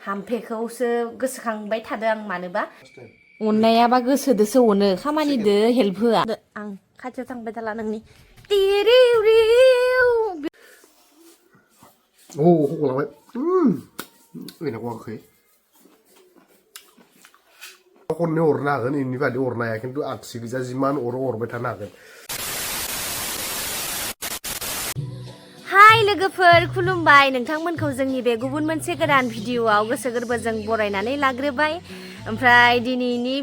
हामफेखौसो गोसोखांबाय थादों आं मानोबा अननायाबा गोसोदोसो अनो खामानिदो हेल्प होआ आं खाथियाव थांबाय थाला नोंनि 오, 호구라고 해. 왜 나고 와खै. खननै अरनो हागोन इनि बादि अरनो हाया खिन्थु आगसि गोजा जिमान अरबाय थानो हागोन. हाय लोगोफोर खुलुमबाय नोंथांमोनखौ जोंनि बे गुबुन मोनसे गोदान भिडिअआव गोसो गोरबोजों बरायनानै लाग्रोबाय. ओमफ्राय दिनैनि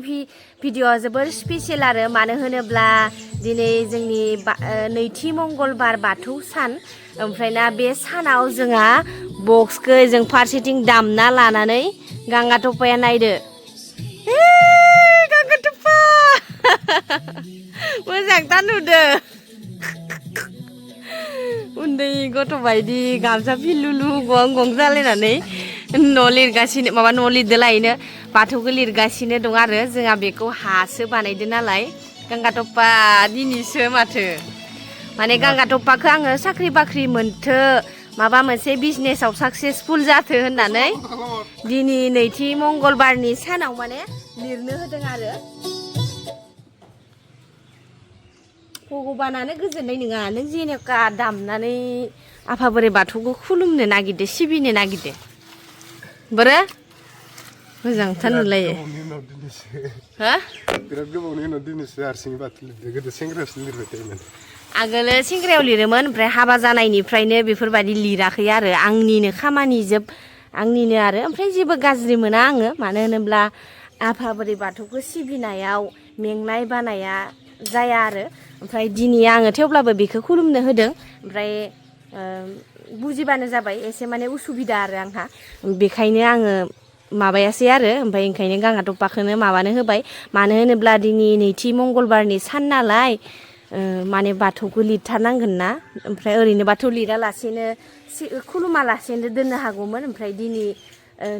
भिडिअआ जोबोर स्पेशल आरो मानो होनोब्ला दिनै जोंनि नैथि मंगलबार बाथौ सान. ओमफ्राय ना बे सानाव जोंहा बक्सखौ जों फारसेथिं दामना लानानै गांगा टप्पाया नायदो गांगा टप्पा मोजांथार नुदो उन्दै गथ' बायदि गामसा फिलुलु गं गं जालायनानै न' लिरगासिनो माबा न' लिरदो लायनो बाथौखौ लिरगासिनो दं आरो जोंहा बेखौ हासो बानायदो नालाय गांगा टप्पा दिनैसो माथो माने गांगा टप्पाखौ आङो साख्रि बाख्रि मोनथो माबा मोनसे बिजनेसाव साक्सेसफुल जाथो होननानै दिनै नैथि मंगलबारनि सानाव माने लिरनो होदों आरो भगबानानो गोजोननाय नङा नों जेनेका दामनानै आफा बोराइ बाथौखौ खुलुमनो नागिरदो सिबिनो नागिरदो बोरो मोजांथार नुलायो हा बिराद गोबावनि उनाव दिनैसो हारसिङै बाथौ लिरदो गोदो सेंग्रायावसो लिरबाय थायोमोन आगोलो सेंग्रायाव लिरोमोन ओमफ्राय हाबा जानायनिफ्रायनो बेफोरबायदि लिराखै आरो आंनिनो खामानि आंनिनो आरो ओमफ्राय जेबो गाज्रि मोना आङो मानो होनोब्ला आफा बोराइ बाथौखौ सिबिनायाव मेंनाय बानाया जाया आरो ओमफ्राय दिनै आङो थेवब्लाबो बेखौ खुलुमनो होदों ओमफ्राय बुजिबानो जाबाय एसे माने उसुबिदा आरो आंहा बेखायनो आङो माबायासै आरो ओमफ्राय ओंखायनो गांगा टप्पाखौनो माबानो होबाय मानो होनोब्ला दिनै नैथि मंगलबारनि सान नालाय माने बाथौखौ लिरथारनांगोन ना ओमफ्राय ओरैनो बाथौ लिरालासेनो खुलुमालासेनो दोननो हागौमोन ओमफ्राय दिनै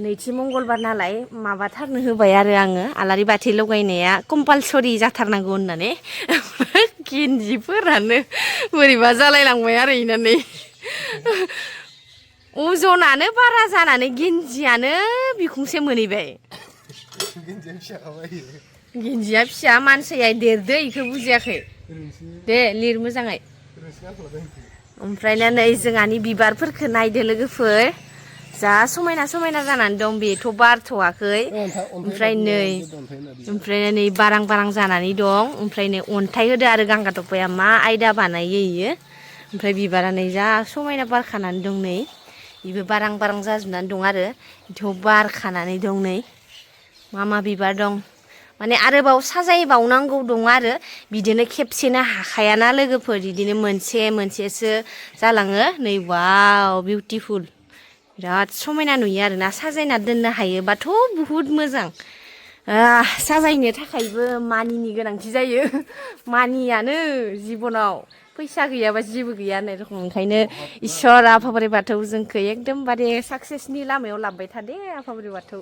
नैथि मंगलबार नालाय माबाथारनो होबाय आरो आङो आलारि बाथि लगायनाया कम्पालसरि जाथारनांगौ होननानै गिन्जिफोरानो बोरैबा जालायलांबाय आरो इनानै अजनानो बारा जानानै गिन्जियानो बिखुंसे मोनहैबाय गिन्जिया फिसा मानसिया देरदो इखौ बुजियाखै दे लिर मोजाङै ओमफ्राय नै जोंहानि बिबारफोरखौ नायदो लोगोफोर जा समायना समायना जानानै दं बेथ' बारथ'वाखै ओमफ्राय नै बारां बारां जानानै दं ओमफ्राय नै अन्थाइ होदो आरो गांगा टप्पाया मा आयदा बानायो इयो ओमफ्राय बिबारा नै जा समायना बारखानानै दं नै बेबो बारां बारां जाजोबनानै दं आरो बेथ' बारखानानै दं नै मा बिबार दं माने आरोबाव साजायबावनांगौ दं आरो बिदिनो खेबसेनो हाखायाना लोगोफोर बिदिनो मोनसे मोनसेसो जालाङो नै वाव बिउटिफुल बिराद समायना नुयो आरोना साजायना दोननो हायोबाथ' बुहुद मोजां साजायनो थाखायबो मानिनि गोनांथि जायो मानियानो जिबनाव फैसा गैयाबा जेबो गैया होननाय रखम ओंखायनो इसोर आफा बोराइ बाथौ जोंखौ एकदमबारे साक्सेसनि लामायाव लांबाय थादे आफा बोराइ बाथौ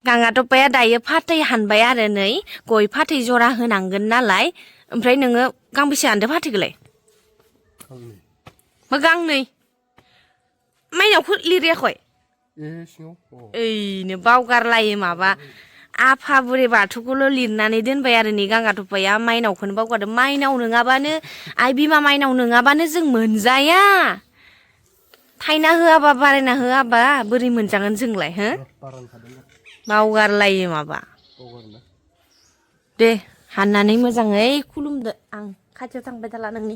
गांगा टप्पाया दायो फाथै हानबाय आरो नै गय फाथै जरा होनांगोन नालाय ओमफ्राय नोङो गांबेसे हानदो फाथैखौलाय गांनै माइनावखौ लिराखै ओइनो बावगारलायो माबा आफा बोराइ बाथौखौल' लिरनानै दोनबाय आरो नै गांगा टप्पाया माइनावखौनो बावगारदों माइनाव नङाबानो आइ बिमा माइनाव नङाबानो जों मोनजाया थाइना होआबा बारायना होआबा बोरै मोनजागोन जोंलाय हो बावगारलायो माबा दे हाननानै मोजाङै खुलुमदो आं खाथियाव थांबाय थाला नोंनि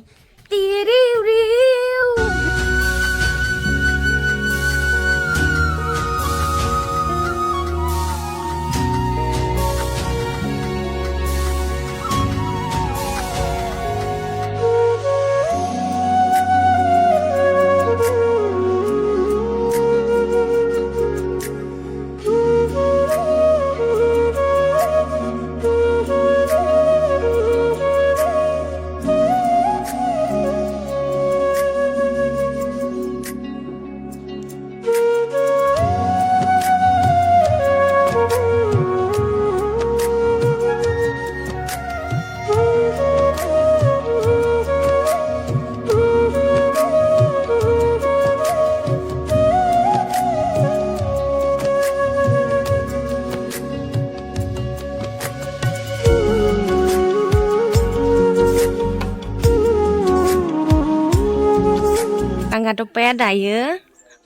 गांगाथपाया दायो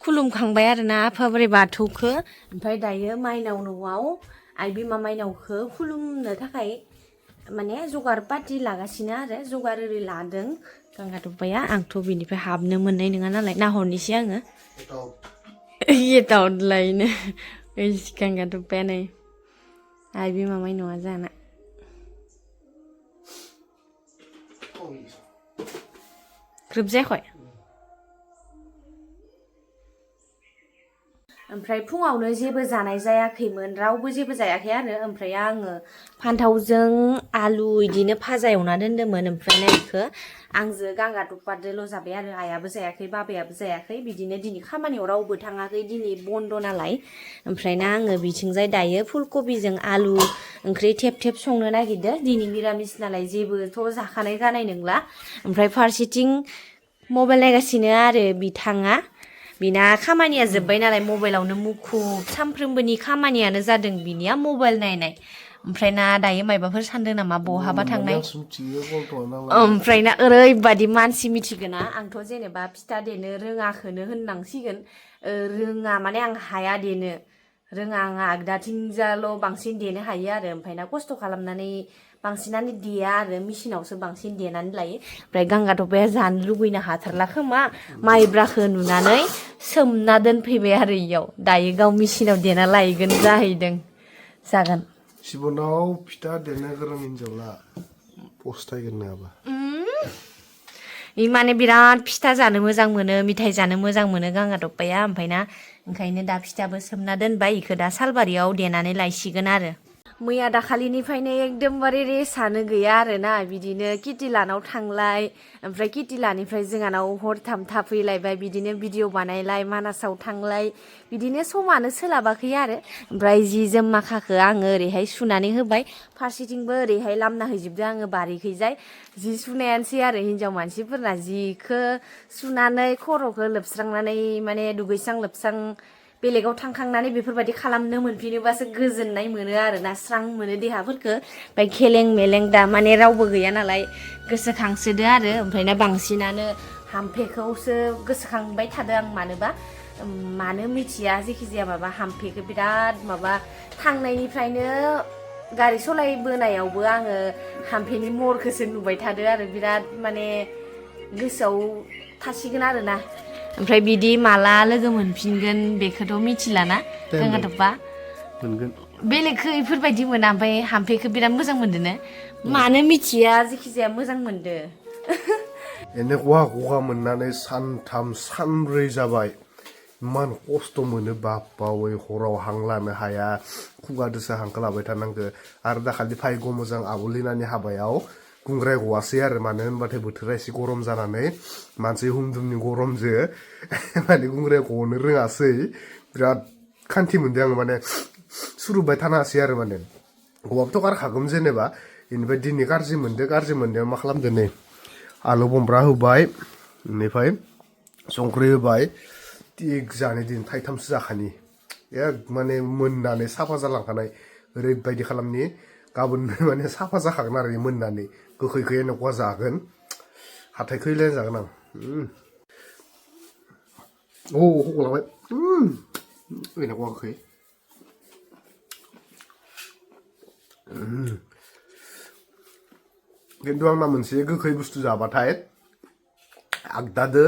खुलुमखांबाय आरोना आफा बोराइ बाथौखौ ओमफ्राय दायो माइनाव न'आव आइ बिमा माइनावखौ खुलुमनो थाखाय माने जगार पाति लागासिनो आरो जगार ओरै लादों गांगाथपाया आंथ' बिनिफ्राय हाबनो मोननाय नङा नालाय नाहरनोसै आङो गेटावलायनो गांगाथपाया नै आइ बिमा माइनावा जाना ग्रोब जायाखै ओमफ्राय फुङावनो जेबो जानाय जायाखैमोन रावबो जेबो जायाखै आरो ओमफ्राय आङो फान्थावजों आलु इदिनो भाजा एवना दोन्दोंमोन ओमफ्राय बेखौ आंजों गांगाथपाजोंल' जाबाय आरो आइयाबो जायाखै बाबायाबो जायाखै बिदिनो दिनै खामानियाव रावबो थाङाखै दिनै बन्द' नालाय ओमफ्रायना आङो बिथिंजाय दायो फुलकबिजों आलु ओंख्रि थेब थेब संनो नागिरदों दिनै मिरामिस नालाय जेबोथ' जाखानाय जानाय नंला ओमफ्राय फारसेथिं मबाइल नायगासिनो आरो बिथाङा बिना खामानिया जोब्बाय नालाय मबाइलावनो मुखुब सानफ्रोमबोनि खामानियानो जादों बिनिया मबाइल नायनाय ओमफ्राय ना दायो मायबाफोर सानदों नामा बहाबा थांनाय ओमफ्राय ना ओरैबादि मानसि मिथिगोना आंथ' जेनेबा फिथा देनो रोङाखोनो होननांसिगोन रोङा माने आं हाया देनो रोङा आंहा आगदाथिंजाल' बांसिन देनो हायो आरो ओमफ्राय ना खस्थ' खालामनानै बांसिनानो देया आरो मेसिनावसो बांसिन देनानै लायो ओमफ्राय गांगाथपाया जानो लुबैनो हाथारला खोमा माइब्राखौ नुनानै सोमना दोनफैबाय आरो इयाव दायो गाव मेसिनाव देना लायगोन जाहैदों जागोन सिबनाव फिथा देनो गोरों हिनजावला पस्थायगोन नङाबा माने बिराद फिथा जानो मोजां मोनो मिथाइ जानो मोजां मोनो गांगाथपाया ओमफ्राय ना ओंखायनो दा फिथाबो सोमना दोनबाय इखौ दा सालबारियाव देनानै लायसिगोन आरो मैया दाखालिनिफ्रायनो एकदमबारे रेसानो गैया आरोना बिदिनो किटिलानाव थांलाय ओमफ्राय किटिलानिफ्राय जोंहानाव हरथाम थाफैलायबाय बिदिनो भिडिअ बानायलाय मानासाव थांलाय बिदिनो समानो सोलाबाखै आरो ओमफ्राय जि जोम माखाखौ आङो ओरैहाय सुनानै होबाय फारसेथिंबो ओरैहाय लामना हैजोबदों आङो बारिखैजाय जि सुनायानोसै आरो हिन्जाव मानसिफोरना जिखौ सुनानै खर'खौ लोबस्रांनानै माने दुगैस्रां लोबस्रां बेलेगाव थांखांनानै बेफोरबायदि खालामनो मोनफिनोबासो गोजोननाय मोनो आरोना स्रां मोनो देहाफोरखौ ओमफ्राय खेलें मेलें दा माने रावबो गैया नालाय गोसोखांसोदो आरो ओमफ्राय ना बांसिनानो हाम्फेखौसो गोसोखांबाय थादों आं मानोबा मानो मिथिया जेखिजाया माबा हाम्फेखौ बिराद माबा थांनायनिफ्रायनो गारि सालायबोनायावबो आङो हाम्फेनि महरखौसो नुबाय थादों आरो बिराद माने गोसोआव थासिगोन आरोना ओमफ्राय बिदि माला लोगो मोनफिनगोन बेखौथ' मिथिलाना गांगाथपा मोनगोन बेलेगखौ इफोरबायदि मोना ओमफ्राय हाम्फेखौ बिराद मोजां मोनदों मानो मिथिया जेखिजाया मोजां मोनदो एने गगा मोननानै सानथाम सानब्रै जाबाय इमान खस्थ' मोनो बापावै हराव हां लानो हाया खुगादोसो हांखो लाबाय थानांगो आरो दाखालि फायग' मोजां आब'लिनानि हाबायाव गुंग्राय गवासै आरो मानो होनबाथाय बोथोरा एसे गरम जानानै मानसि हुमदुमनि गरमजो माने गुंग्राय गनो रोङासै बिराद खान्थि मोनदों आं माने सुरुबाय थानो हासै आरो माने गवाबोथ' गारखागोन जेनेबा बेनिफ्राय दिनै गाज्रि मोननायाव मा खालामदो नै आलु बमब्रा होबाय बेनिफ्राय संख्रि होबाय थिग जानाय दिन थाइथामसो जाखानि एक माने मोननानै साफा जालांखानाय ओरैबायदि खालामनि गाबोन माने साफा जाखागोन आरो मोननानै गोखैखौ एन'खवा जागोन हाथाइखौ इलायना जागोन आं हगलांबाय एन'खवा गोखै खिन्थु आंना मोनसे गोखै बुस्थु जाबाथाय आगदादो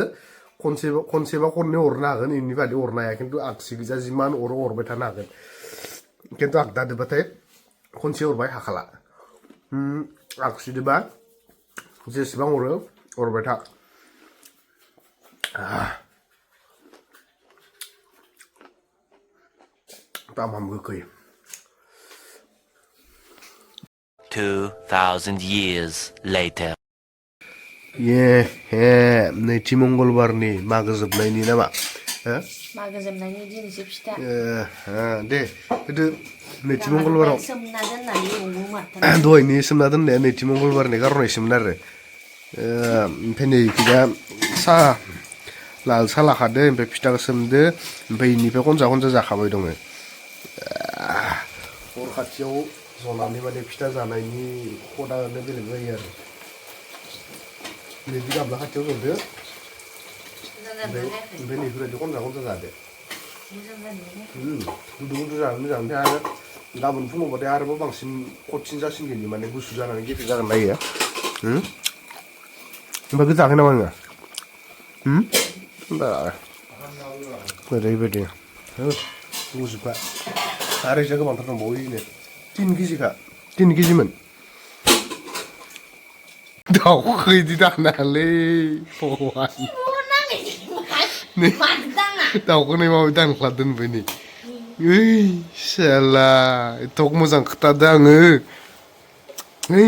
खनसेबा खननै अरनो हागोन इनि बादि अरनो हाया खिन्थु आगसि गोजा जिमान अरबाय थानो हागोन खिन्थु आगदादोबाथाय खनसे अरबाय हाखाला आगसिदोबा जेसेबां अरबाय था तामाम गोखै 2000 years later. नैथि मंगलबारनि मागो जोबनायनि नामा मागो जोबनायनि दिनैसो फिथा दे गोदो नैथि मंगलबाराव सोमना दोननानै एवो माथो दहायनि सोमना दोननाया नैथि मंगलबारनि गारनायसोमोन आरो ओमफ्राय नै दा साहा लाल साहा लाखादो ओमफ्राय फिथाखौ सोमदो ओमफ्राय बेनिफ्राय खनजा जाखाबाय दङ हर खाथियाव जनानै माने फिथा जानायनि खदानो बेलेग जायो आरो नैबे गाबला खाथियाव जदो ओमफ्राय नैफोरबायदि खनजा जादो मोजां जादों गुदुं गुदुं जानो मोजां ओमफ्राय आरो गाबोन फुङावबाथाय आरोबाव बांसिन खथसिन जासिनगोन माने गुसु जानानै गेफे जागोन नायो ओमफ्राय गोजाङाखै नामा नोङो ओरैबायदि गुजुबा आरो एसे गोबांथार दंबावो इनो 3 केजिखा 3 केजिमोन दाउखौ इदि दानालै भगबान दाउखौ नै माबायदि दानख्ला दोनबाय नै ओइ साला एथ' मोजां खोथादों आङो ओइ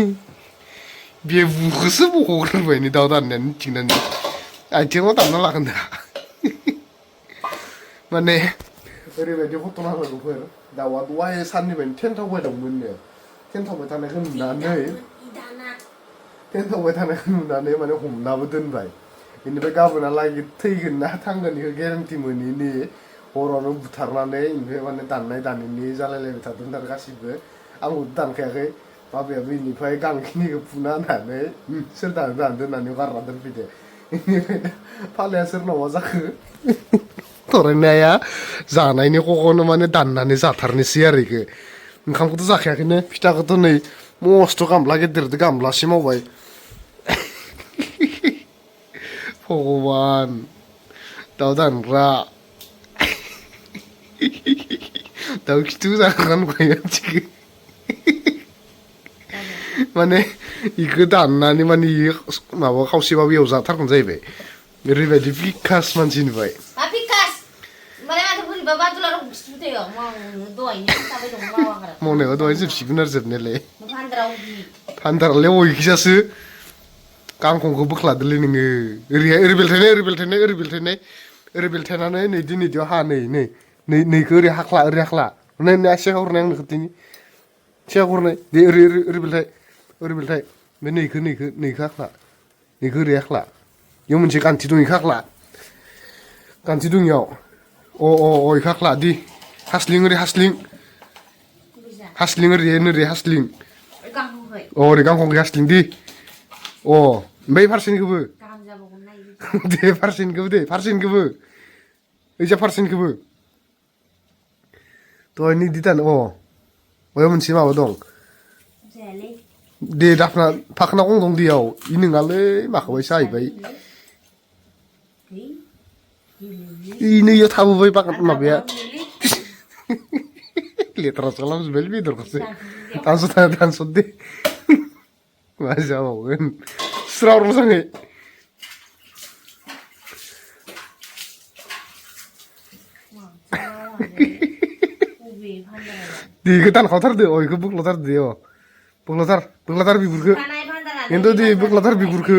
बेबुखौसो बख'ग्रोबाय नै दाउ दाननायानो मिथिनानै आथिङाव दानना लागोन दा माने ओरैबायदि घटना जादोंफोर दाउआ दहाय साननिफ्रायनो थेन्थावबाय दंमोननो थेन्थावबाय थानायखौ नुनानै माने हमनाबो दोनबाय बेनिफ्राय गाबोनहालागै थैगोन ना थांगोन बेखौ गेरेन्टि मोनैनि हरावनो बुथारनानै ओमफ्राय माने दाननायनि जालायलायबाय थादों आरो गासिबो आंबो दानखायाखै बाबायाबो बेनिफ्राय गांखिनिखौ फुना होनानै सोर दानदो होननानै गारना दोनफैदो बेनिफ्राय फालाया सोरनावबा जाखो थरायनाया जानायनि खखौनो माने दाननानै जाथारनोसै आरो बेखौ ओंखामखौथ' जाखायाखैनो फिथाखौथ' नै मस्थ' गामला गेदेरदो गामलासे मावबाय भगबान दाउ दानग्रा दाउ खिथु जाखांना नुखायो मानसिखौ माने इखौ दाननानै माने इयो माबा खावसेबाबो एवजाथारगोन जाहैबाय ओरैबायदि बिखास मानसि नुबाय मावनायाव दहाय जोबसिगोन आरो जोबनायालाय भान्दारालाय अयखिजासो गांखंखौ बोख्लादोलै नोङो ओरैहाय ओरै बेलथायनानै नै दिनैदियाव हा नैखौ ओरै हाख्ला नै आसि हरनाय आंनो खोन्थायनि सिया हरनाय दे ओरै बेलथाय बे नैखौ हाख्ला नैखौ ओरै हाख्ला बेयाव मोनसे गान्थि दं इखौ हाख्ला गान्थि दं इयाव इखौ हाख्ला दि हास्लिं ओरै हास्लिं ओरै हास्लिं ओरै गांखंखै हास्लिं दि ओमफ्राय फारसेनिखौबो दे फारसेनिखौबो ओइजा फारसेनिखौबो दहायनो इदि दान बयाव मोनसे माबा दं दे दाफना फाखोना गं दं दैयाव इ नोङालै माखौबायसो जाहैबाय नैयाव थाबोबाय बागान माबाया लेथ्रासो खालामजोब्बायलै बेदरखौसो दानस' दे मा जाबावगोन स्राव मोजाङै बेखौ दानखावथारदो बेखौ बोख्लाथारदो बोख्लाथार बिगुरखौ खिन्थु दे बोख्लाथार बिगुरखौ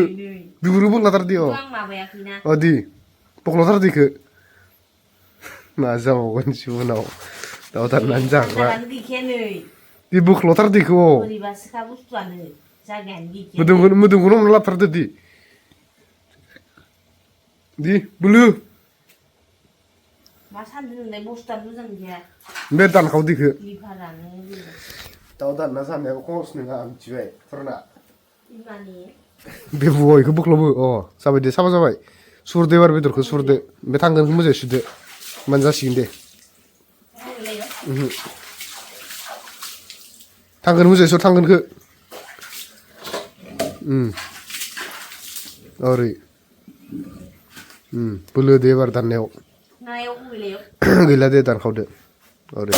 बोख्लाथार दे दे बोख्लाथार बेखौ मा जाबावगोन जिबनाव दाउ दाननानै जाग्रा दे बोख्लाथार बेखौ मोदोमखौनो हमना लाथारदो दे बोलो मा सानदों नोंलाय बस्थुआनो मोजां गैया बे दानखावदिखौ दाउ दानना जानायाव खहस नङा मिथिबाय फुराना बे बेखौ बोख्लाबो जाबाय दे साफा जाबाय सुरदो एबार बेदरखौ सुरदो बे थांगोनखौ मोजाङै सुदो होमबानो जासिगोन दे थांगोन मोजाङै सुर थांगोनखौ ओरै बोलो दे एबार दाननायाव गैला दे दानखावदो ओरै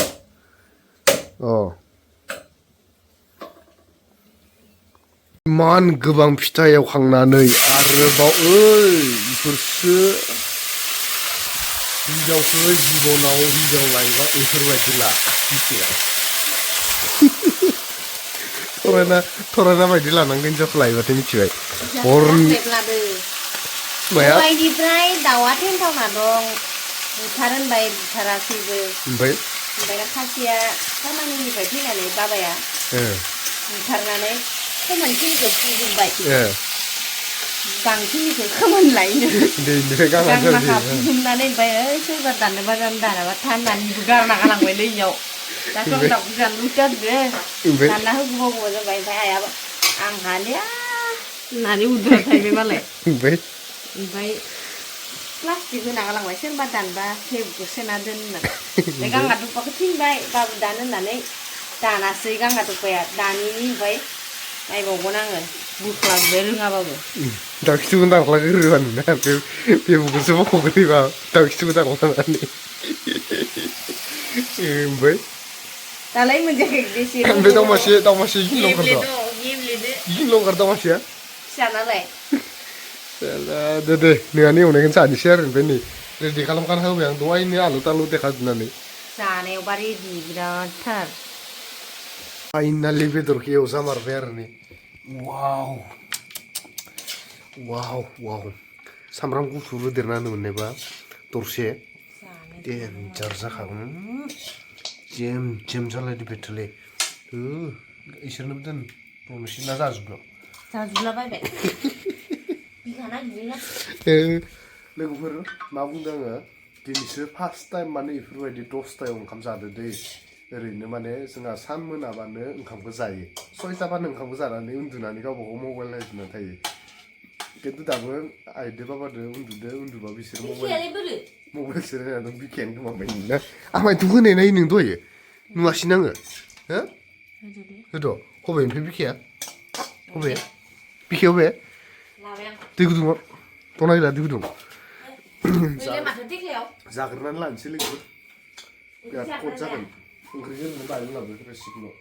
इमान गोबां फिथा एवखांनानै आरोबाव बेफोरसो हिनजावखौ जिबनाव हिनजाव लायोबा बेफोरबायदिला मिथिबाय थरायना बायदि लानांगोन हिनजावखौ लायोबाथाय मिथिबाय दहायनिफ्राय दाउआ थेन्थावना दं बुथार होनबाय बुथाराखैबो ओमफ्राय खासेया खामानिनिफ्राय फैनानै बाबाया बुथारनानै खोमोनखिनिखौ फुजोब्बाय गांखिनिखौ खोमोन लायनो गांनाखा फुजोबनानै ओमफ्राय सोरबा दाननोबा दानाबा था होननानैबो गारना गालांबायलै इयाव दाथ' आं दाउखौ जानो लुगैथारदो दानना होगोबा जाबाय ओमफ्राय आइयाबो आं हालिया होननानै उन्दुना थाहैबाय मालाय ओमफ्राय प्लास्टिक होना गालांबाय सोरबा दानबा केबखौ सोना दोन होननानै बे गांगा दुपाखौ थिनबाय बाबु दान होननानै दानासै गांगा दुपाया दानिनि ओमफ्राय नायबावगोन आङो बुख्लाबबाय रोङाबाबो दाउ खिथुखौ दानख्लाग्रोबानो ना बे बुखौसो बख'ग्रोयोबा दाउ खिथुखौ दानख्लानानै ओमफ्राय दालाय मोनजायाखै बेसे ओमफ्राय दावमासे गेब्लेदो गिनो ओंखार दावमासेया फिसा नालाय दे नोंहानि एवनायखौनो जानोसै आरो ओमफ्राय नै रेडि खालामखाना होबाय आं दहायनो आलु तालु देखाजोबनानै जानायावबा रेडि बिरादथार फाइनालि बेदरखौ एवजामारबाय आरो नै वाव वाव वाव सामब्राम गुफुर होदेरना मोननायबा दरसे देन्जार जाखागोन जेम जेम जालायदो बेथले इसोरनोबो दोन नोंसिना जाजोबलाबायबाय बिखाना बिदिनो लोगोफोर मा बुंदों आङो दिनैसो फार्स्ट टाइम माने बेफोरबायदि 10टायाव ओंखाम जादो दै ओरैनो माने जोंहा सान मोनाबानो ओंखामखौ जायो 6टाबानो ओंखामखौ जानानै उन्दुनानै गावबा गाव मबाइल नायजोबना थायो खिन्थु दाबो आइदो बाबादो उन्दुबा बिसोर मबाइल सेरायना दं बिखायानो गोमाबाय ना आं मायथो होनाय नायो नों दहायो नुवासैनो आङो हो होद' हबे ओमफ्राय बिखाया हबे बिखाया हबे दै गुदुङाव बनायला दै गुदुं जाग्रोनानै लानोसै लोगो बिराद कट जागोन ओंख्रिखौ ओरैनो बायनो लाबो रेसिपिल'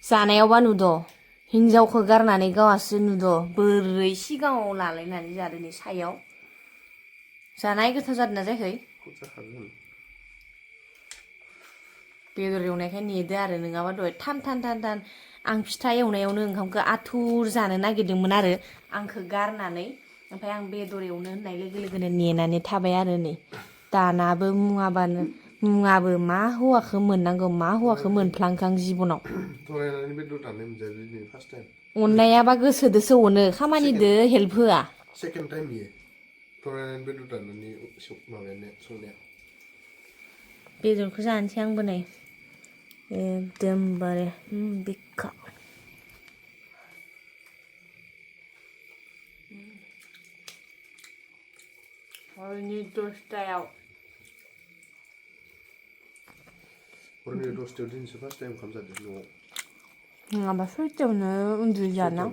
जानायावबा नुद' हिनजावखौ गारनानै गावहासो नुद' बोरै सिगाङाव लालायनानै जादों नै सायाव जानाय गोथाव जादोंना जायाखै बेदर एवनायखाय नेदो आरो नङाबा दहाय थान आं फिथा एवनायावनो ओंखामखौ आथुर जानो नागिरदोंमोन आरो आंखौ गारनानै ओमफ्राय आं बेदर एवनो होननाय लोगो लोगोनो नेनानै थाबाय आरो नै दानाबो मुङाबो मा हौवाखौ मोननांगौ मा हौवाखौ मोनफ्लांखो आं जिबनाव थरायनानै बेदर दाननाय मोनजाबाय दिनै फार्स्ट टाइम अननायाबा गोसोदोसो अनो खामानिदो हेल्प होआ सेकेन्ड टाइम बियो थरायनानै बेदर दाननानै माबानाया संनाया बेदरखौ जानोसै आंबो नै एकदमबारे बिखा हरनि 10टायाव हरनि 10टायाव दिनैसो फार्स्ट टाइम ओंखाम जादों न'आव नङाबा 6टायावनो उन्दुजाना